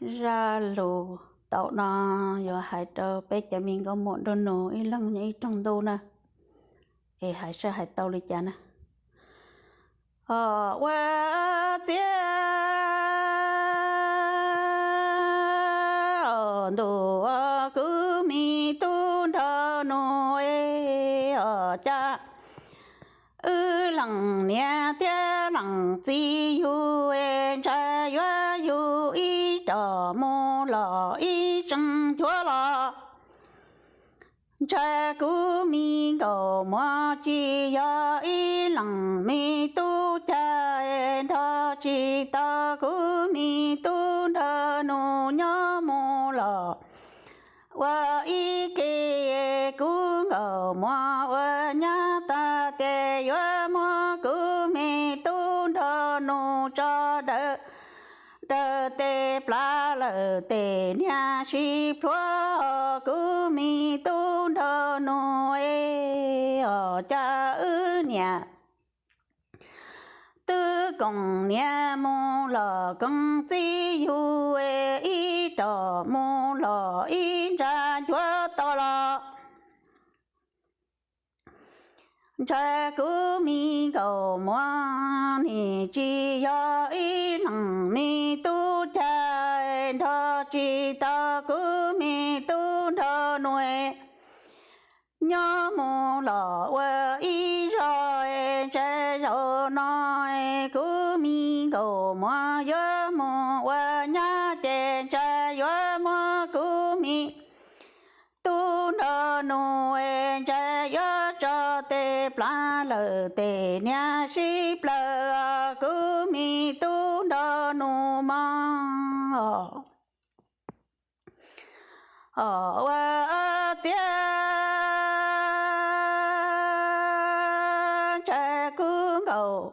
Zaj lus tau no yuav hais rau peb cov me nkauj muam nraug nus ib leeg nyob ib rooj ntuj na, es hais saib hais tau li cas na. Os, ua ciav os ntuj, kuv me tub nraug nus es, os cas wb leej niam thiab leej txiv yug es ntshai yuav yug ib rov mus los ib tseem cuav los. Ntshai kuv me nkauj muam tsis yog ib leej me tub cag es nrog tsis tau kuv me tub nraug nus nyob mus los ua ib ke. Kuv nkauj muam ua nyab tag ces yuav muab kuv me tub nraug nus tso daws daws tes plab lawm tes niag sib plhuav. Kuv me tub nraug nus es, os cas wb niam twb koom niam mus los koom txiv yug es ib rov mus los ib ntsa cuav tau los. Ntshai kuv me nkauj muam nim tsis yog ib leej me tub cag, nrog tsis tau kuv me tub nraug nus nyob mus los ua ib zog. Ntshai zaum no kuv me nkauj muam yuav mus ua nyab ces ntshai yuav muab kuv me tub nraug nus, ntshai yuav tso tes plab lawm tes niag sib plawv. Kuv me tub nraug nus mog, os ua ciav ntshai kuv nkauj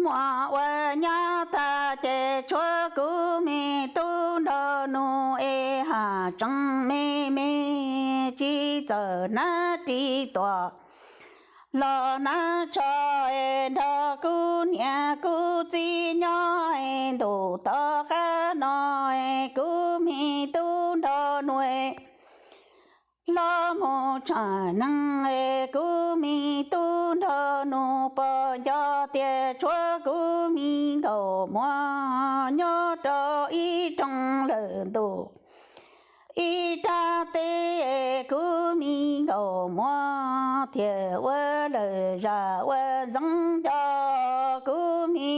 muam ua nyab tag ces tshuav kuv me tub nraug nus es haj tseem me me, tsis txawj hnav ris tuam los hnav tsho es nrog kuv niam kuv txiv nyob es ntuj tom qab no es kuv me tub nraug nus los mus tshaj neeg es kuv me tub nraug nus pom nco tias tshuav kuv me nkauj muam nyob rau ib rooj lawm ntuj ib rab teb. Kuv me nkauj muam thiaj ua lawm zaj ua ntxeev nco kuv me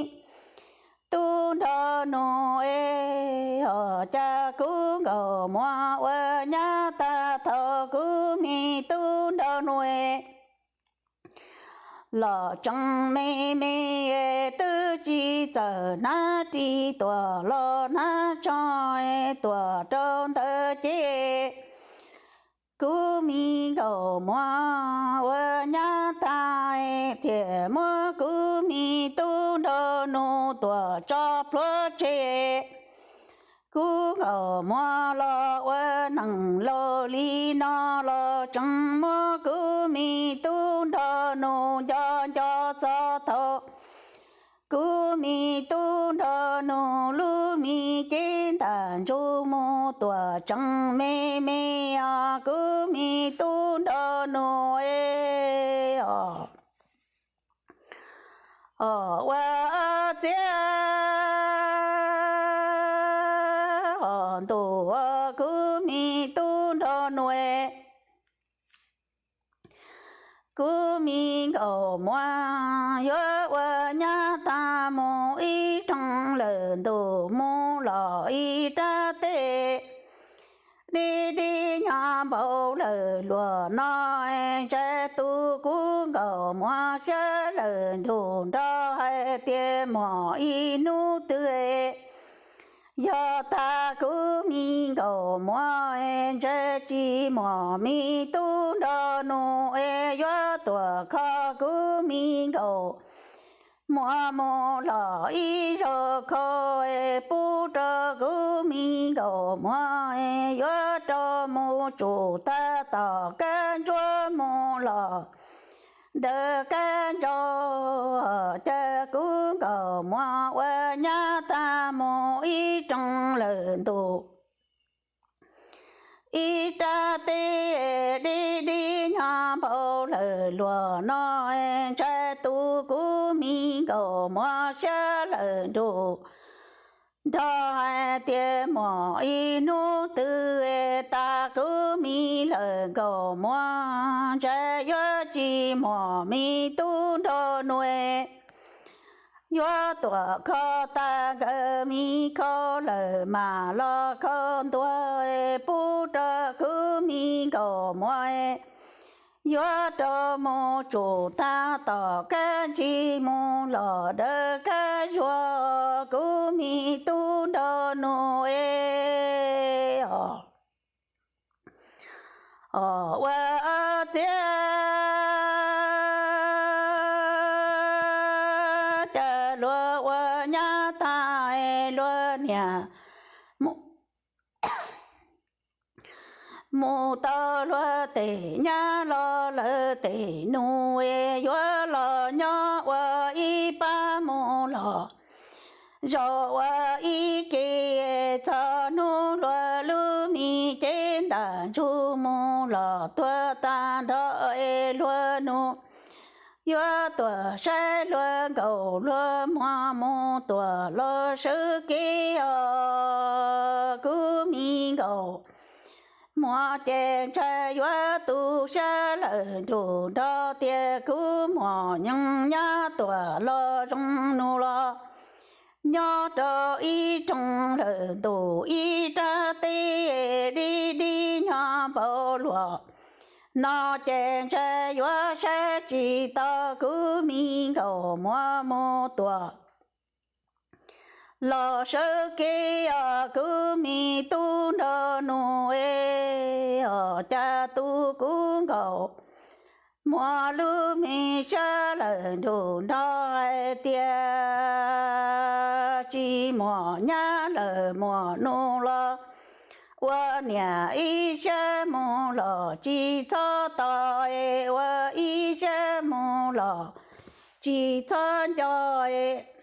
tub nraug nus es, os cas kuv nkauj muam ua nyab tag thaum kuv me tub nraug nus los tseem me me, twb tsis txawj hnav ris tuam los hnav tsho tuam rau ntawd ces kuv me nkauj muam ua nyab tag thiaj muab kuv me tub nraug nus tuam tso plhuav tseg. Kuv nkauj muam los ua neeg laus li no los tseem muab kuv me tub nraug nus nco nco txog thaum kuv me tub nraug nus lub me cev ntaj ntsug mus tuam tseem me me os kuv me tub nraug nus es, os ua ciav os ntuj kuv me tub nraug nus es, kuv me nkauj muam yuav ua nyab tag mus ib rooj lawm ntuj mus los ib rab teb. Dib dib nyob npaum lawm luag no, ntshai tus kuv nkauj muam siab lawm ntuj nrog hais tias muaj ib hnub twg yog tag kuv me nkauj muam ntshai tsis muaj me tub nraug nus es yuav tuaj kho kuv me nkauj muam mus los ib zaug khau pub rau kuv me nkauj muam yuav rau mus tsum tag tom kab ntsuab mus los ntawm kab ntsaum, cas kuv nkauj muam ua nyab tag mus ib rooj lawm ntuj. Ib rab teb dib dib nyob npau lawm luag no, ntshai tus kuv me nkauj muam siab lawm nruj nrog hais tias muaj ib hnub twg tas kuv me lawm nkauj muam, ntshai yuav tsis muaj me tub nrog nuj, yuav tuam kho tag nkawd me khau lawm mam los kho ntua pub rau kuv me nkauj muam, yuav rau mus tsum tag tom kab ntsig mus los dawm kab zuag, kuv me tub nrog nuj es. Ua txiav cas luag ua nyab tag luag niam mus tau luag tes nyab los lawv tes nuj, yuav los nyob ua ib pab mus los zaum ua ib ke, txog hnub luag lub me cev ntam ntsug mus los tuag tag nrho es luag nuj yuav tuaj saib luag nkauj luag muam mus tuaj los sawv kev os, kuv me nkauj muam ces ntshai yuav tu siab lawm nruj nrog tias kuv muam nyob nyab tuaj los zoo nus los nyob rau ib rooj lawm ntuj ib rab teb dib dib nyob npau luag no ces ntshai yuav saib tsis tau kuv me nkauj muam mus tuaj los sawv kev os, kuv me tub nrog nuj es. Os cas tu kuv nkauj muam lub me siab lawm nruj nrog hais tias tsis muaj nyab lawm muaj nuj los ua niam ib siab mus los tsis txhob tos es, ua ib siab mus los tsis txhob nco es.